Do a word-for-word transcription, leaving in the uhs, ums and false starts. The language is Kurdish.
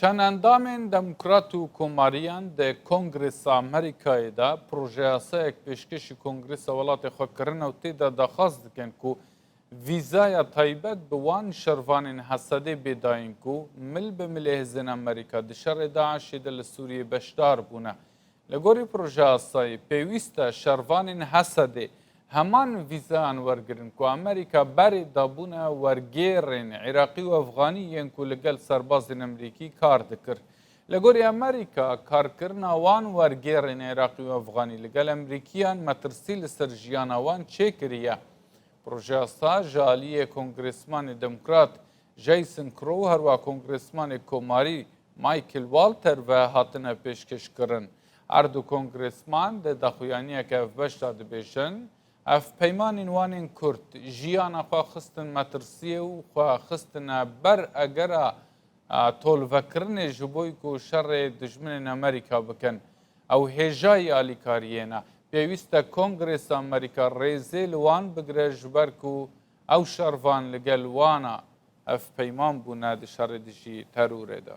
Çend endamên demokrat û komariyan di Kongresa Amerîkayê de projeyasayek pêşkêşî Kongresa Welatê xwe kirine û tê de daxwaz dikin ku vîzaya taybet bi wan şervanên Hesedê bê dayîn ku mil bi milê hêzên Amerîka di şerê DAIŞê de li Sûriyê beşdar bûne. Li gorî projeyasayê, pêwîst e şervanên Hesedê heman vîzayan wergirin ku Amerîka berê dabûne wergêrên Iraqî û Efxanî yên ku li gel serbazên Amerîkî kar dikir. Li gorî Amerîka, karkirina wan wergêrên Iraqî û Efxanî li gel Amerîkiyan metirsî li ser jiyana wan çêkiriye. Projeyasa ji aliyê Kongresmanê Demokrat Jason Crow, herwa Kongresmanê Komarî Michael Walther ve hatine pêşkêşkirin. Her du kongresman di daxuyaniyeke hevbeş de dibêjin, ev peymanên wan ên kurt jiyana xwe xistin metirsiyê û xwe xistine ber egera, e, tolvekirinê ji bo ku şerê dijminên Amerîka bikin. Ew hêjayî alîkariyê ne. Pêwîst e Kongresa Amerîka rêzê li wan bigire, ji ber ku ew şervan li gel wana ev peyman bûne di şerê dijî terorê de.